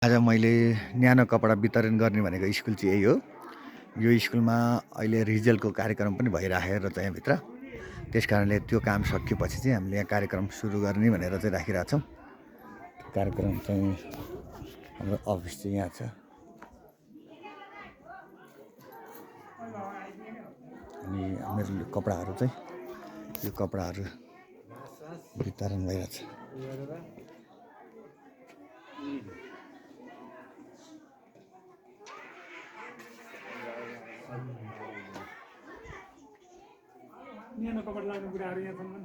आज मैले न्यानो कपडा वितरण गर्ने भनेको स्कुल चाहिँ यही हो। यो स्कुलमा अहिले रिजल्टको कार्यक्रम पनि भइराखेको छ यहाँभित्र। त्यस कारणले त्यो काम सकिएपछि चाहिँ हामीले यहाँ कार्यक्रम सुरु गर्ने भनेर चाहिँ राखिरहेको छौँ। कार्यक्रम चाहिँ हाम्रो अफिस चाहिँ यहाँ छ अनि मेरो कपडाहरू चाहिँ यो कपडाहरू वितरण भइरहेछ। न्यानो कपडा लाउने बुढाहरू यहाँ छन्।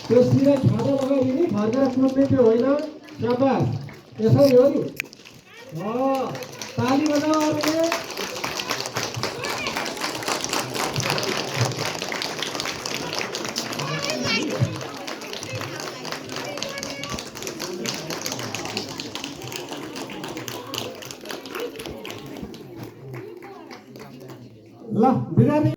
त्यो सिधा खाजा लगाइदिने फर्केर कुद्ने त्यो होइन। शाबास, यसरी हो नि। ताली बजाऊ अरूले। ल बिरामी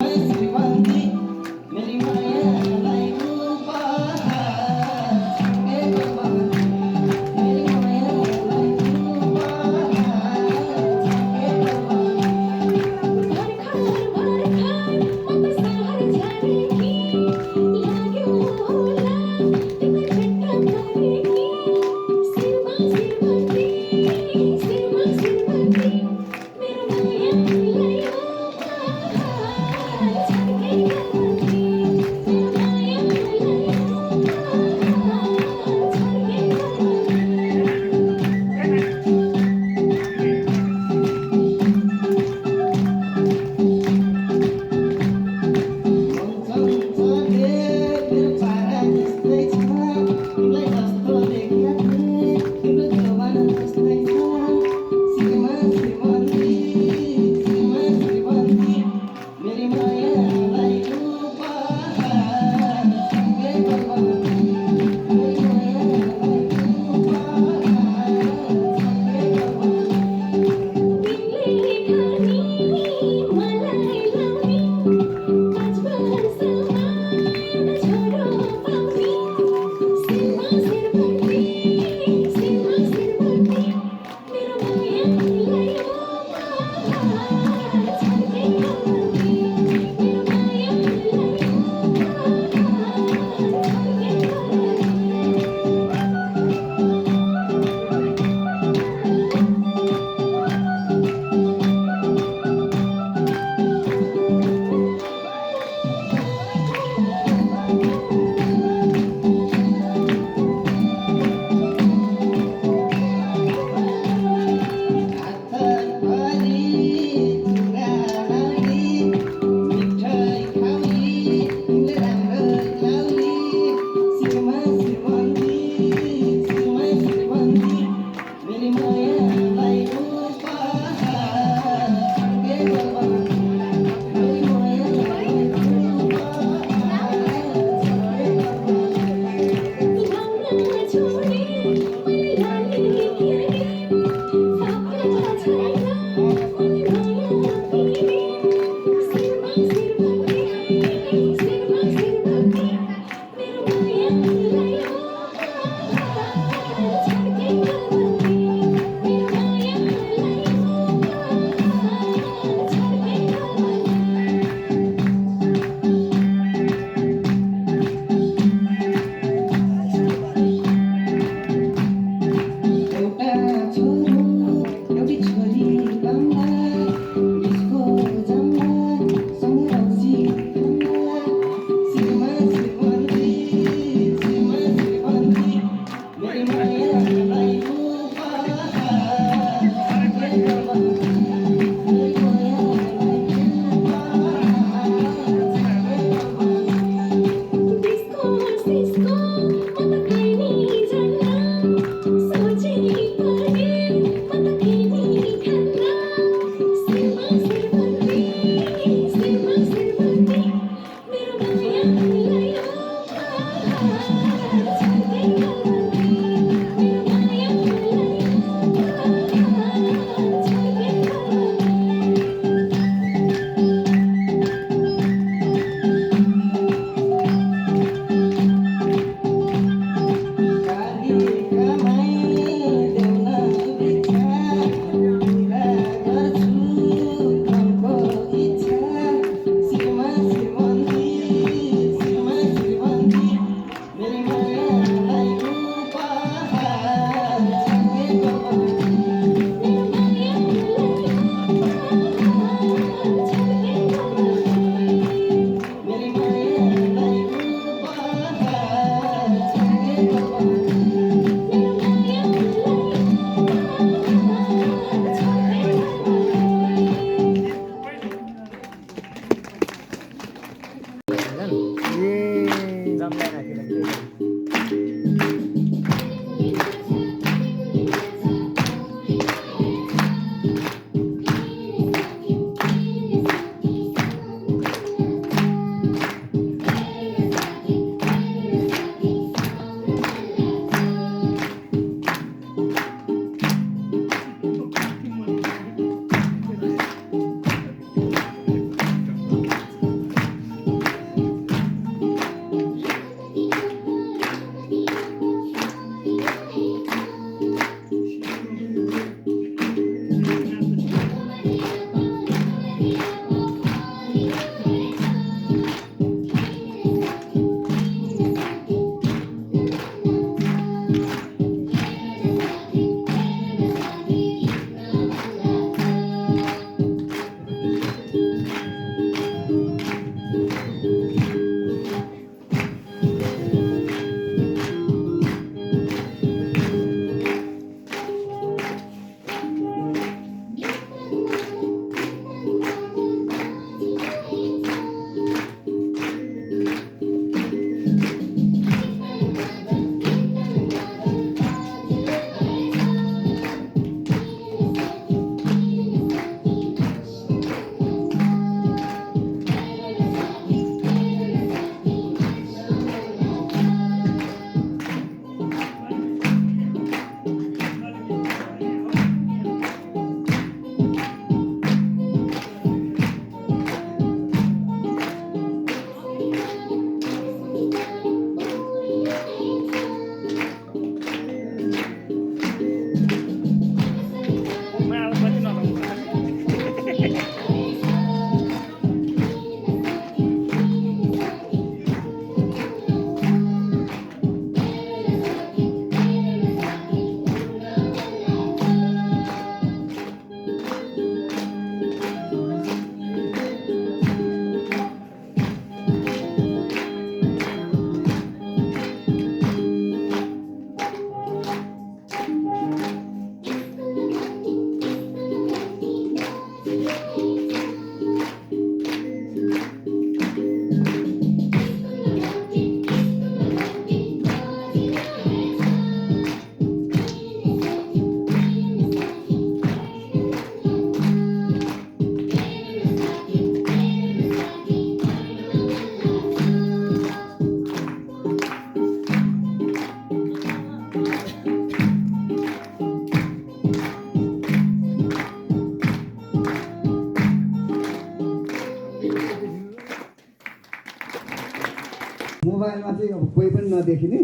मोबाइलमा चाहिँ अब कोही पनि नदेखिने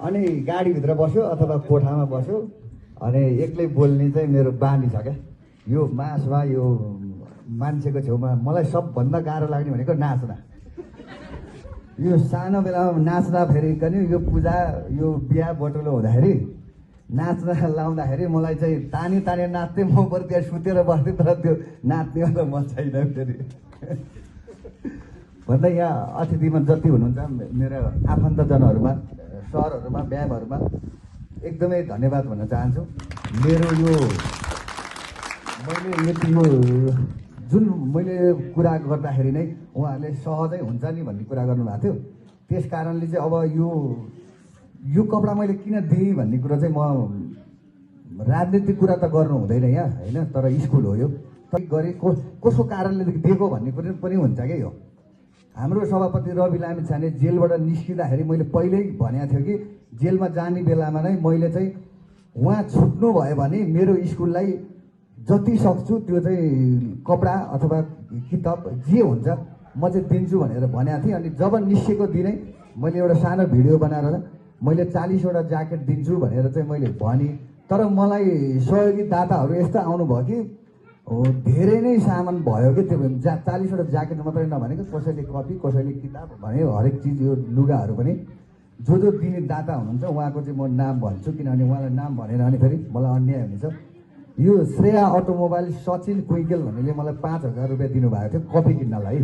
अनि गाडीभित्र बस्यो अथवा कोठामा बस्यो अनि एक्लै बोल्ने चाहिँ मेरो बानी छ क्या। यो मासमा यो मान्छेको छेउमा मलाई सबभन्दा गाह्रो लाग्ने भनेको नाच्दा। यो सानो बेलामा नाच्दाखेरि पनि यो पूजा यो बिहा बटुलो हुँदाखेरि नाच्न लाउँदाखेरि मलाई चाहिँ तानी नाच्थेँ, म बरु त्यहाँ सुतेर बस्थेँ, तर त्यो नाच्ने म छैन फेरि। भन्दा यहाँ अतिथिमा जति हुनुहुन्छ मेरो आफन्तजनहरूमा, सरहरूमा, म्यामहरूमा एकदमै धन्यवाद भन्न चाहन्छु। मेरो यो मैले यति यो जुन मैले कुरा गर्दाखेरि नै उहाँहरूले सहजै हुन्छ नि भन्ने कुरा गर्नुभएको थियो। त्यस कारणले चाहिँ अब यो कपडा मैले किन दिएँ भन्ने कुरा चाहिँ म राजनीतिक कुरा त गर्नु हुँदैन यहाँ होइन, तर स्कुल हो यो गरे कसो कारणले दिएको भन्ने कुरा पनि हुन्छ क्या। यो हाम्रो सभापति रवि लामिछाने जेलबाट निस्किँदाखेरि मैले पहिल्यै भनेको थियो कि जेलमा जाने बेलामा नै मैले चाहिँ उहाँ छुट्नु भयो भने मेरो स्कुललाई जति सक्छु त्यो चाहिँ कपडा अथवा किताब जे हुन्छ म चाहिँ दिन्छु भनेर भनेको थिएँ। अनि जब निस्केको दिनै मैले एउटा सानो भिडियो बनाएर मैले 40वटा ज्याकेट दिन्छु भनेर चाहिँ मैले भने, तर मलाई सहयोगी दाताहरू यस्तो आउनुभयो कि धेरै नै सामान भयो कि त्यो 40वटा ज्याकेट मात्रै नभनेको कसैले कपी, कसैले किताब भन्यो, हरेक चिज यो लुगाहरू पनि जो दिने दाता हुनुहुन्छ उहाँको चाहिँ म नाम भन्छु, किनभने उहाँलाई नाम भनेन भने फेरि मलाई अन्याय हुनेछ। यो श्रेया अटोमोबाइल सचिन कुइकेल भन्नेले मलाई 5000 रुपियाँ दिनुभएको थियो कपी किन्नलाई।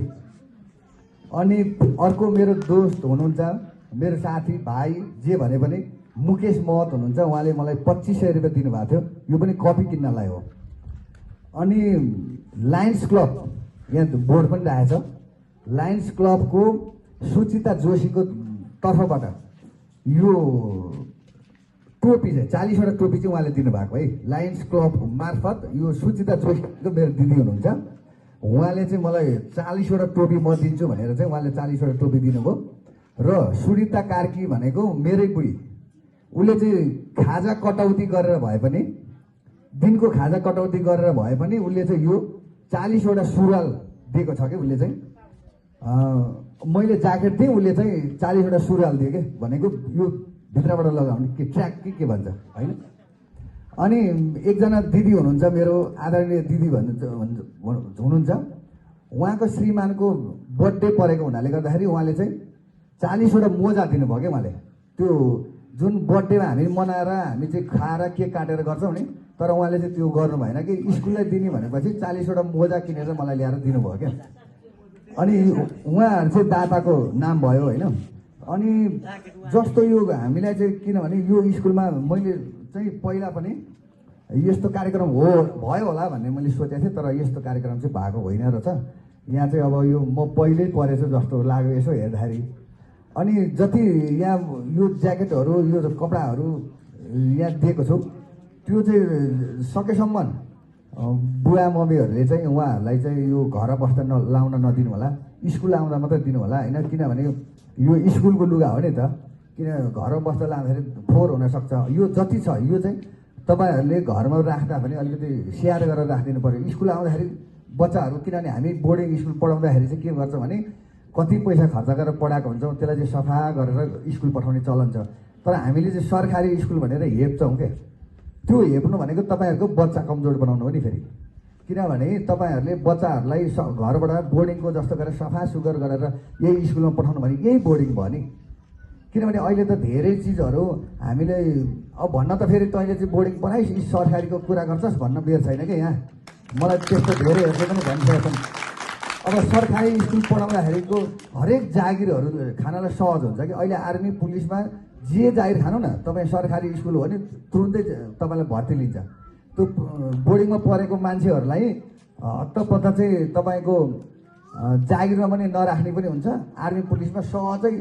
अनि अर्को मेरो दोस्त हुनुहुन्छ, मेरो साथी भाइ जे भने पनि मुकेश महत हुनुहुन्छ, उहाँले मलाई 2500 रुपियाँ दिनुभएको थियो, यो पनि कपी किन्नलाई हो। अनि लायन्स क्लब यहाँ बोर्ड पनि राखेको छ, लायन्स क्लबको सुचिता जोशीको तर्फबाट यो टोपी चाहिँ 40वटा टोपी चाहिँ उहाँले दिनुभएको है। लायन्स क्लब मार्फत यो सुचिता जोशीको मेरो दिदी हुनुहुन्छ, उहाँले चाहिँ मलाई 40वटा टोपी म दिन्छु भनेर चाहिँ उहाँले 40वटा टोपी दिनुभयो। र सुनिता कार्की भनेको मेरै बुढी, उसले चाहिँ खाजा कटौती गरेर भए पनि, दिनको खाजा कटौती गरेर भए पनि उसले चाहिँ यो 40वटा सुरुवाल दिएको छ कि। उसले चाहिँ मैले ज्याकेट दिएँ, उसले चाहिँ 40वटा सुरुवाल दियो कि, भनेको यो भित्रबाट लगाउने के ट्र्याक के भन्छ होइन। अनि एकजना दिदी हुनुहुन्छ मेरो आदरणीय दिदी हुनुहुन्छ, उहाँको श्रीमानको बर्थडे परेको हुनाले गर्दाखेरि उहाँले चाहिँ 40वटा मोजा दिनुभयो क्या उहाँले। त्यो जुन बर्थडेमा हामी मनाएर हामी चाहिँ खाएर केक काटेर गर्छौँ नि, तर उहाँले चाहिँ त्यो गर्नु भएन कि स्कुललाई दिने भनेपछि 40वटा मोजा किनेर मलाई ल्याएर दिनुभयो क्या। अनि उहाँहरू चाहिँ दाताको नाम भयो होइन। अनि जस्तो यो हामीलाई चाहिँ किनभने यो स्कुलमा मैले चाहिँ पहिला पनि यस्तो कार्यक्रम भयो होला भन्ने मैले सोचेको थिएँ, तर यस्तो कार्यक्रम चाहिँ भएको होइन रहेछ। यहाँ चाहिँ अब यो म पहिल्यै परेछु जस्तो लाग्यो यसो हेर्दाखेरि। अनि जति यहाँ यो ज्याकेटहरू यो कपडाहरू यहाँ दिएको छु त्यो चाहिँ सकेसम्म बुवा मम्मीहरूले चाहिँ उहाँहरूलाई चाहिँ यो घर बस्दा लाउन नदिनु होला, स्कुल आउँदा मात्रै दिनु होला होइन। किनभने यो स्कुलको लुगा हो नि त, किन घर बस्दा लाँदाखेरि फोहोर हुनसक्छ। यो जति छ यो चाहिँ तपाईँहरूले घरमा राख्दा पनि अलिकति स्याहार गरेर राखिदिनु पऱ्यो। स्कुल आउँदाखेरि बच्चाहरू, किनभने हामी बोर्डिङ स्कुल पढाउँदाखेरि चाहिँ के गर्छौँ भने कति पैसा खर्च गरेर पढाएको हुन्छौँ, त्यसलाई चाहिँ सफा गरेर स्कुल पठाउने चलन छ। तर हामीले चाहिँ सरकारी स्कुल भनेर हेप्छौँ क्या। त्यो हेप्नु भनेको तपाईँहरूको बच्चा कमजोर बनाउनु हो नि फेरि। किनभने तपाईँहरूले बच्चाहरूलाई घरबाट बोर्डिङको जस्तो गरेर सफा सुग्घर गरेर यही स्कुलमा पठाउनु भने यही बोर्डिङ भयो नि। किनभने अहिले त धेरै चिजहरू हामीले अब भन्न त फेरि तैँले चाहिँ बोर्डिङ पढाइस् सरकारीको कुरा गर्छस् भन्न बेर छैन क्या। यहाँ मलाई त्यस्तो धेरैहरूले पनि भनिसकेका छन्। अब सरकारी स्कुल पढाउँदाखेरिको हरेक जागिरहरू खानलाई सहज हुन्छ कि। अहिले आर्मी पुलिसमा जे जागिर खानु न तपाईँ सरकारी स्कुल हो भने तुरुन्तै तपाईँलाई भर्ती लिन्छ। त्यो बोर्डिङमा पढेको मान्छेहरूलाई हत्तपत्त चाहिँ तपाईँको जागिरमा पनि नराख्ने पनि हुन्छ। आर्मी पुलिसमा सहजै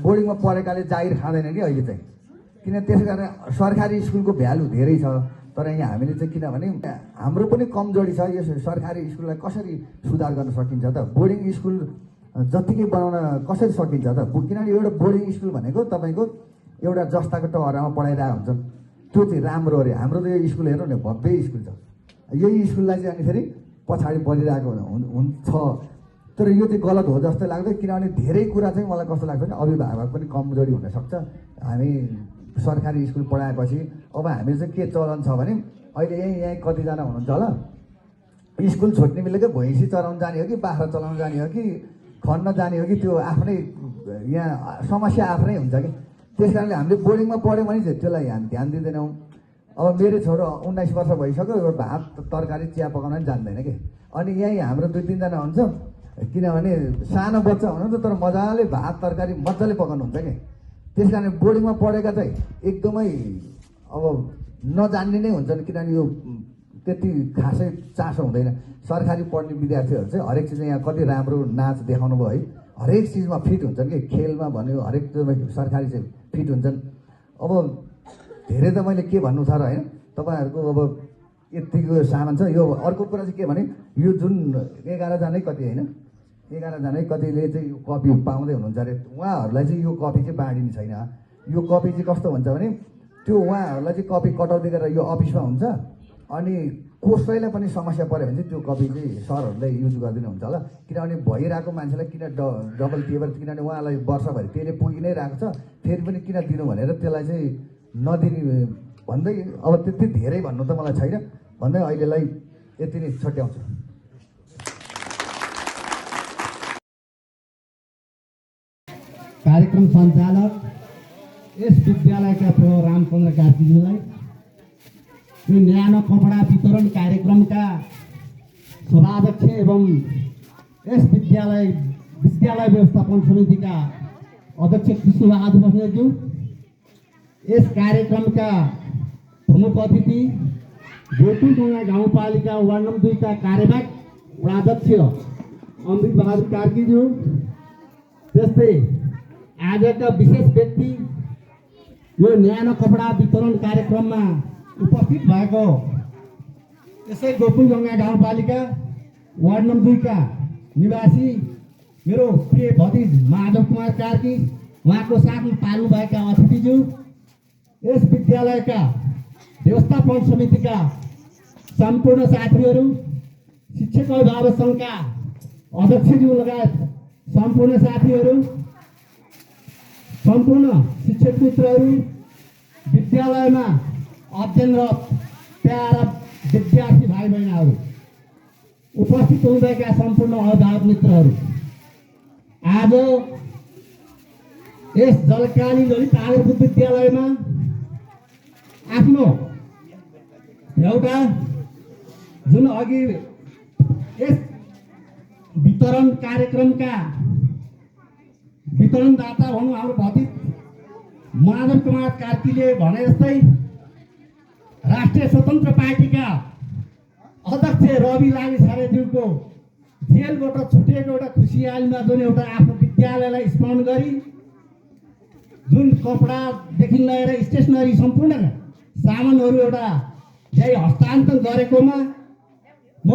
बोर्डिङमा पढेकाले जागिर खाँदैन कि अहिले चाहिँ। किन त्यसै कारण सरकारी स्कुलको भ्यालु धेरै छ। तर यहाँ हामीले चाहिँ किनभने हाम्रो पनि कमजोरी छ, यो सरकारी स्कुललाई कसरी सुधार गर्न सकिन्छ त, बोर्डिङ स्कुल जतिकै बनाउन कसरी सकिन्छ त। किनभने एउटा बोर्डिङ स्कुल भनेको तपाईँको एउटा जस्ताको टहरामा पढाइरहेको हुन्छ, त्यो चाहिँ राम्रो अरे। हाम्रो त यो स्कुल हेर्नु न भव्य स्कुल छ। यही स्कुललाई चाहिँ अनि फेरि पछाडि बढिरहेको हुन्छ। तर यो चाहिँ गलत हो जस्तो लाग्दैन, किनभने धेरै कुरा चाहिँ मलाई कस्तो लाग्छ भने अभिभावक पनि कमजोरी हुनसक्छ। हामी सरकारी स्कुल पढाएपछि अब हामी चाहिँ के चलन छ भने अहिले यहीँ कतिजना हुनुहुन्छ होला, स्कुल छोड्ने बेलाकै भैँसी चराउन जाने हो कि बाख्रा चलाउन जाने हो कि खन्न जाने हो कि त्यो आफ्नै यहाँ समस्या आफ्नै हुन्छ कि। त्यस कारणले हामीले बोर्डिङमा पढ्यौँ भने चाहिँ त्यसलाई हामी ध्यान दिँदैनौँ। अब मेरो छोरो 19 वर्ष भइसक्यो, यो भात तरकारी चिया पकाउन पनि जान्दैन कि। अनि यहीँ हाम्रो 2-3जना हुन्छ, किनभने सानो बच्चा हुनुहुन्छ तर मजाले भात तरकारी मजाले पकाउनुहुन्छ कि। त्यस कारण बोर्डिङमा पढेका चाहिँ एकदमै अब नजान्ने नै हुन्छन्, किनभने यो त्यति खासै चासो हुँदैन। सरकारी पढ्ने विद्यार्थीहरू चाहिँ हरेक चिज यहाँ कति राम्रो नाच देखाउनु भयो है, हरेक चिजमा फिट हुन्छन् कि, खेलमा भन्यो हरेक चिजमा सरकारी चाहिँ फिट हुन्छन्। अब धेरै त मैले के भन्नु छ र होइन, तपाईँहरूको अब यतिको सामान छ। यो अर्को कुरा चाहिँ के भने यो जुन 11 जनै कति होइन 11 जनै कतिले चाहिँ यो कपी पाउँदै हुनुहुन्छ अरे, उहाँहरूलाई चाहिँ यो कपी चाहिँ बाँडिने छैन। यो कपी चाहिँ कस्तो हुन्छ भने त्यो उहाँहरूलाई चाहिँ कपी कटाउँदै गरेर यो अफिसमा हुन्छ, अनि कसैलाई पनि समस्या पऱ्यो भने चाहिँ त्यो कपी चाहिँ सरहरूले युज गरिदिनु हुन्छ होला। किनभने भइरहेको मान्छेलाई किन डबल टेबल, किनभने उहाँलाई वर्षभरि त्यसले पुगि नै रहेको छ, फेरि पनि किन दिनु भनेर त्यसलाई चाहिँ नदिने भन्दै अब त्यति धेरै भन्नु त मलाई छैन भन्दै अहिलेलाई यति नै छट्याउँछु। कार्यक्रम सञ्चालक यस विद्यालयका प्रो रामचन्द्र कार्कीज्यूलाई, यो न्यानो कपडा वितरण कार्यक्रमका सभाध्यक्ष एवं यस विद्यालय व्यवस्थापन समितिका अध्यक्ष कृष्णबहादुर बस्नेतज्यू, यस कार्यक्रमका प्रमुख अतिथि गोकुलडुङ्गा गाउँपालिका वार्ड नम्बर 2 का कार्यवाहक वडाध्यक्ष अमृत बहादुर कार्कीज्यू, त्यस्तै आजका विशेष व्यक्ति यो न्यानो कपडा वितरण कार्यक्रममा उपस्थित भएको यसै गोकुलडुङ्गा गाउँपालिका वार्ड नम्बर 2 का निवासी मेरो प्रिय भतिज माधव कुमार कार्की, उहाँको साथमा पाल्नु भएका अतिथिज्यू, यस विद्यालयका व्यवस्थापन समितिका सम्पूर्ण साथीहरू, शिक्षक अभिभावक सङ्घका अध्यक्षज्यू लगायत सम्पूर्ण साथीहरू, सम्पूर्ण शिक्षक मित्रहरू, विद्यालयमा अध्ययनरत प्यारा विद्यार्थी भाइ बहिनीहरू, उपस्थित हुनुभएका सम्पूर्ण अभिभावक मित्रहरू, आज यस जलकाली ललित आधारभूत विद्यालयमा आफ्नो एउटा जुन अघि यस वितरण कार्यक्रमका वितरणदाता भनौँ हाम्रो भतिज माधव कुमार कार्कीले भने जस्तै राष्ट्रिय स्वतन्त्र पार्टीका अध्यक्ष रवि लामी छानेज्यूको जेलबाट छुटेको एउटा खुसियालीमा जुन एउटा आफ्नो विद्यालयलाई स्मरण गरी जुन कपडादेखि लिएर स्टेसनरी सम्पूर्ण सामानहरू एउटा यही हस्तान्तरण गरेकोमा म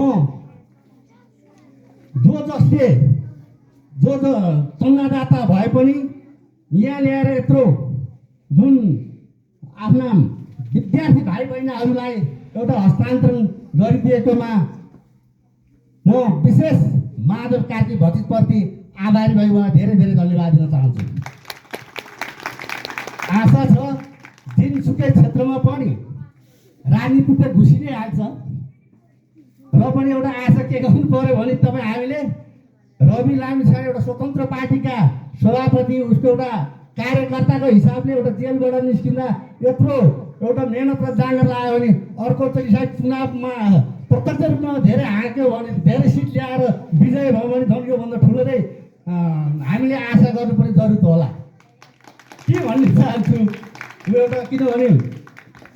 जो चन्दादाता भए पनि यहाँ ल्याएर यत्रो जुन आफ्ना विद्यार्थी भाइ बहिनीहरूलाई एउटा हस्तान्तरण गरिदिएकोमा म विशेष माधव कार्की भतिजप्रति आभारी भई उहाँ धेरै धेरै धन्यवाद दिन चाहन्छु। आशा छ जुनसुकै क्षेत्रमा पनि राजनीति त घुसि नै हाल्छ, र पनि एउटा आशा के गर्नु पर्यो भने तपाईँ हामीले रवि लामिछाने एउटा स्वतन्त्र पार्टीका सभापति, उसको एउटा कार्यकर्ताको हिसाबले एउटा जेलबाट निस्किँदा यत्रो एउटा मेहनत र जाँगर लाग्यो भने अर्को चाहिँ सायद चुनावमा प्रत्यक्ष रूपमा धेरै हाँक्यो भने, धेरै सिट ल्याएर विजय भयो भने झन् योभन्दा ठुलो चाहिँ हामीले आशा गर्नुपर्ने जरुरत होला के भन्न चाहन्छु। यो एउटा किनभने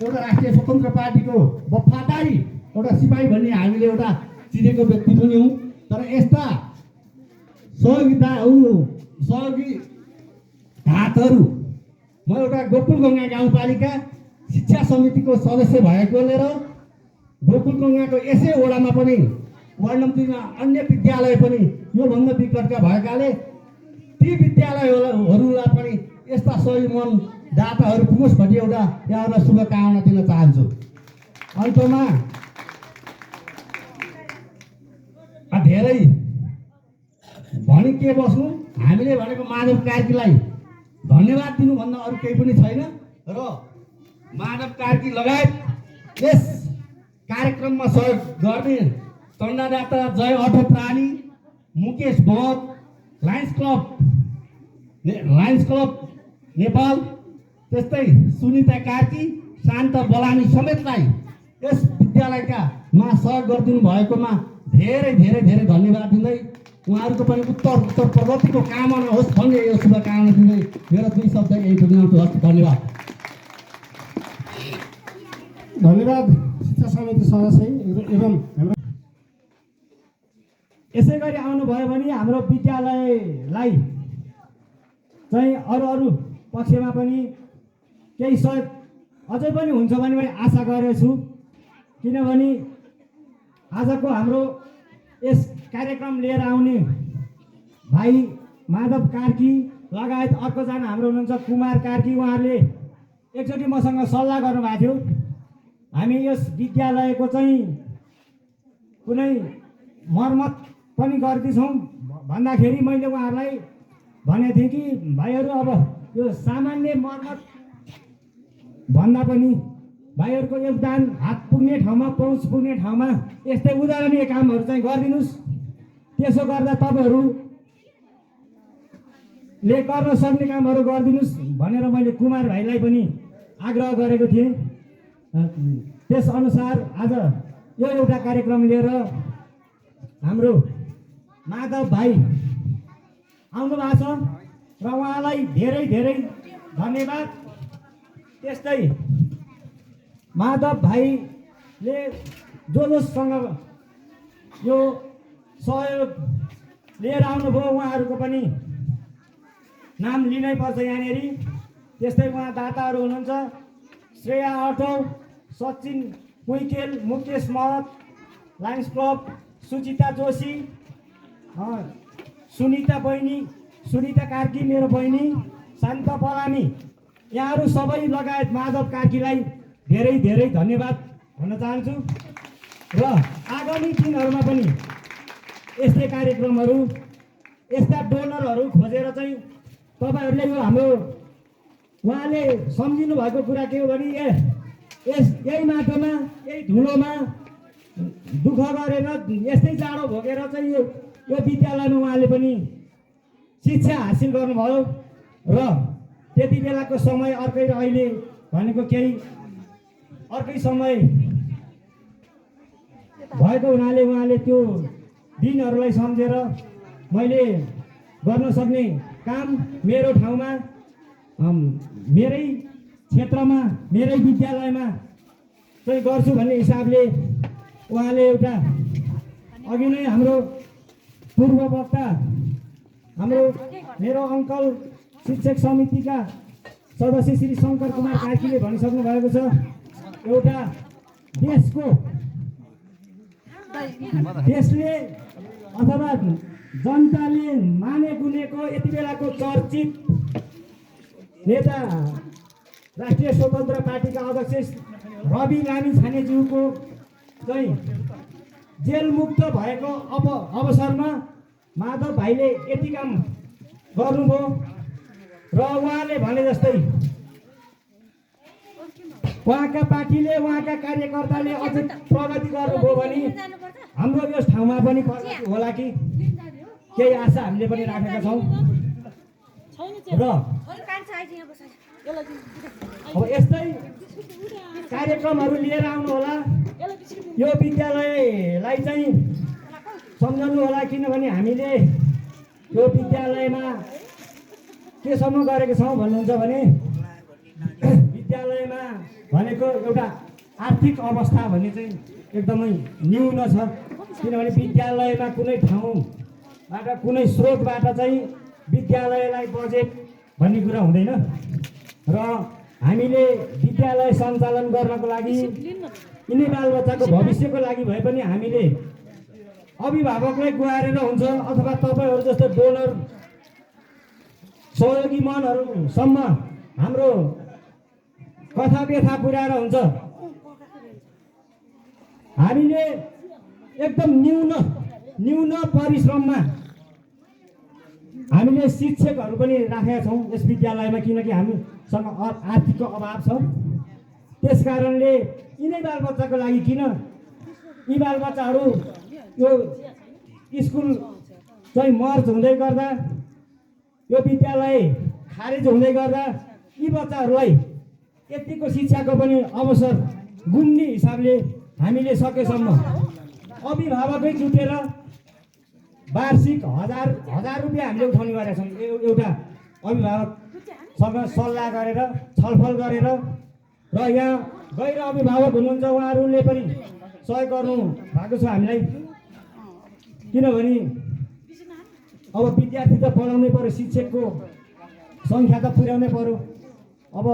एउटा राष्ट्रिय स्वतन्त्र पार्टीको वफादारी एउटा सिपाही भन्ने हामीले एउटा चिनेको व्यक्ति पनि हौँ, तर यस्ता सहयोगी हातहरू म एउटा गोकुलडुङ्गा गाउँपालिका शिक्षा समितिको सदस्य भएकोले र गोकुलडुङ्गाको यसै वडामा पनि वार्ड नम्बर 2 मा अन्य विद्यालय पनि योभन्दा विकटका भएकाले ती विद्यालयहरूलाई पनि यस्ता सहयोगी दाताहरू पुगोस् भन्ने एउटा यहाँहरूलाई शुभकामना दिन चाहन्छु। अन्तमा धेरै भनी के बस्नु, हामीले भनेको माधव कार्कीलाई धन्यवाद दिनुभन्दा अरू केही पनि छैन। र माधव कार्की लगायत यस कार्यक्रममा सहयोग गर्ने चण्डादाता जय अटो प्राणी, मुकेश भगत, लायन्स क्लब नेपाल, त्यस्तै सुनिता कार्की, शान्त बलानी समेतलाई यस विद्यालयका सहयोग गरिदिनु भएकोमा धेरै धेरै धेरै धन्यवाद दिँदै उहाँहरूको पनि उत्तर प्रगतिको कामना होस् भन्ने यो शुभकामना दिँदै मेरो 2 शब्द यही टुङ्ग्याउँछु। हस्, धन्यवाद। धन्यवाद शिक्षा समिति सदस्य एवं हाम्रो यसै गरी आउनुभयो भने हाम्रो विद्यालयलाई चाहिँ अरू पक्षमा पनि केही सहयोग अझै पनि हुन्छ भने मैले आशा गरेको छु। किनभने आजको हाम्रो यस कार्यक्रम लिएर आउने भाइ माधव कार्की लगायत अर्कोजना हाम्रो हुनुहुन्छ कुमार कार्की, उहाँहरूले एकचोटि मसँग सल्लाह गर्नुभएको थियो। हामी यस विद्यालयको चाहिँ कुनै मर्मत पनि गर्दैछौँ भन्दाखेरि मैले उहाँहरूलाई भनेको थिएँ कि भाइहरू अब यो सामान्य मर्मत भन्दा पनि भाइहरूको योगदान हात पुग्ने ठाउँमा, पहुँच पुग्ने ठाउँमा यस्तै उदाहरणीय कामहरू चाहिँ गरिदिनुहोस्। त्यसो गर्दा तपाईँहरूले गर्न सक्ने कामहरू गरिदिनुहोस् भनेर मैले कुमार भाइलाई पनि आग्रह गरेको थिएँ। त्यसअनुसार आज यो एउटा कार्यक्रम लिएर हाम्रो माधव भाइ आउनु भएको छ र उहाँलाई धेरै धेरै धन्यवाद। त्यस्तै माधव भाइले जोसँग यो सहयोग लिएर आउनुभयो उहाँहरूको पनि नाम लिनै पर्छ यहाँनिर। त्यस्तै उहाँ दाताहरू हुनुहुन्छ श्रेया अटो, सचिन कुइकेल, मुकेश महत, लायन्स क्लब, सुचिता जोशी, सुनिता बहिनी, सुनिता कार्की मेरो बहिनी, शान्त पलामी, यहाँहरू सबै लगायत माधव कार्कीलाई धेरै धेरै धन्यवाद भन्न चाहन्छु। र आगामी दिनहरूमा पनि यस्तै कार्यक्रमहरू, यस्ता डोनरहरू खोजेर चाहिँ तपाईँहरूले यो हाम्रो उहाँले सम्झिनु भएको कुरा के हो भने यही माटोमा, यही धुलोमा दुःख गरेर यस्तै जाडो भोगेर चाहिँ यो विद्यालयमा उहाँले पनि शिक्षा हासिल गर्नुभयो र त्यति बेलाको समय अर्कै र अहिले भनेको केही अर्कै समय भएको हुनाले उहाँले त्यो दिनहरूलाई सम्झेर मैले गर्न सक्ने काम मेरो ठाउँमा, मेरै क्षेत्रमा, मेरै विद्यालयमा चाहिँ गर्छु भन्ने हिसाबले उहाँले एउटा अघि नै हाम्रो पूर्व वक्ता हाम्रो मेरो अङ्कल शिक्षक समितिका सदस्य श्री शङ्कर कुमार कार्कीले भनिसक्नु भएको छ, एउटा देशले अथवा जनताले माने गुनेको यति बेलाको चर्चित नेता राष्ट्रिय स्वतन्त्र पार्टीका अध्यक्ष रवि लामिछानेज्यूको चाहिँ जेलमुक्त भएको अवसरमा माधव भाइले यति काम गर्नुभयो र उहाँले भने जस्तै उहाँका पार्टीले, उहाँका कार्यकर्ताले अझ प्रगति गर्नुभयो भने हाम्रो यस ठाउँमा पनि प्रगति होला कि केही आशा हामीले पनि राखेका छौँ। र अब यस्तै कार्यक्रमहरू लिएर आउनु होला। यो विद्यालयलाई चाहिँ सम्झनु होला, किनभने हामीले यो विद्यालयमा केसम्म गरेको छौँ भन्नुहुन्छ भने विद्यालयमा भनेको एउटा आर्थिक अवस्था भन्ने चाहिँ एकदमै न्यून छ। किनभने विद्यालयमा कुनै ठाउँबाट कुनै स्रोतबाट चाहिँ विद्यालयलाई बजेट भन्ने कुरा हुँदैन र हामीले विद्यालय सञ्चालन गर्नको लागि यिनै बालबच्चाको भविष्यको लागि भए पनि हामीले अभिभावकलाई गुहारेर हुन्छ अथवा तपाईँहरू जस्तो डोनर सहयोगी मनहरूसम्म हाम्रो कथा व्यथा पुर्याएर हुन्छ। हामीले एकदम न्यून परिश्रममा हामीले शिक्षकहरू पनि राखेका छौँ यस विद्यालयमा, किनकि हामीसँग आर्थिकको अभाव छ। त्यस कारणले यिनै बालबच्चाको लागि किन यी बालबच्चाहरू यो स्कुल चाहिँ मर्ज हुँदै गर्दा, यो विद्यालय खारेज हुँदै गर्दा यी बच्चाहरूलाई यतिको शिक्षाको पनि अवसर गुम्ने हिसाबले हामीले सकेसम्म अभिभावकै जुटेर वार्षिक 1000 रुपियाँ हामीले उठाउने गरेका छौँ। एउटा अभिभावकसँग सल्लाह गरेर छलफल गरेर, र यहाँ गैर अभिभावक हुनुहुन्छ उहाँहरूले पनि सहयोग गर्नु भएको छ हामीलाई। किनभने अब विद्यार्थी त पढाउनै पर्यो, शिक्षकको सङ्ख्या त पुर्याउनै पर्यो। अब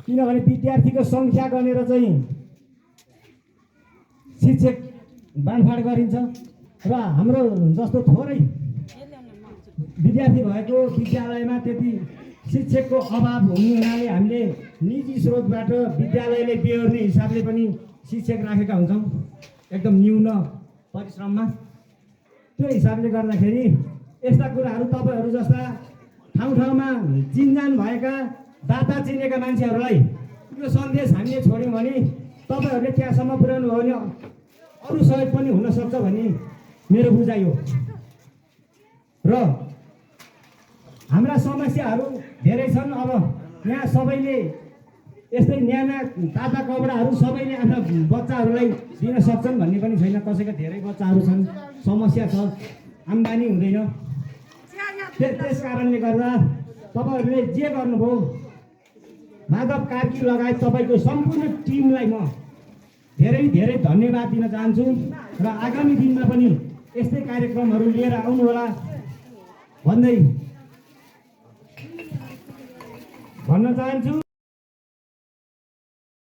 किनभने विद्यार्थीको सङ्ख्या गनेर चाहिँ शिक्षक बाँडफाँड गरिन्छ, र हाम्रो जस्तो थोरै विद्यार्थी भएको विद्यालयमा त्यति शिक्षकको अभाव हुने हुनाले हामीले निजी स्रोतबाट विद्यालयले बेहोर्ने हिसाबले पनि शिक्षक राखेका हुन्छौँ एकदम न्यून परिश्रममा। त्यो हिसाबले गर्दाखेरि यस्ता कुराहरू तपाईँहरू जस्ता ठाउँ ठाउँमा चिनजान भएका दाता चिनेका मान्छेहरूलाई यो सन्देश हामीले छोड्यौँ भने तपाईँहरूले त्यहाँसम्म पुर्याउनु भयो भने अरू सहयोग पनि हुनसक्छ भन्ने मेरो बुझाइ हो। र हाम्रा समस्याहरू धेरै छन्। अब यहाँ सबैले यस्तै न्याना ताजा कपडाहरू सबैले आफ्ना बच्चाहरूलाई दिन सक्छन् भन्ने पनि छैन। कसैका धेरै बच्चाहरू छन्, समस्या छ, आम्दानी हुँदैन। त्यस कारणले गर्दा तपाईँहरूले जे गर्नुभयो, माधव कार्की लगायत तपाईँको सम्पूर्ण टिमलाई म धेरै धेरै धन्यवाद दिन चाहन्छु। र आगामी दिनमा पनि यस्तै कार्यक्रमहरू लिएर आउनुहोला भन्दै भन्न चाहन्छु।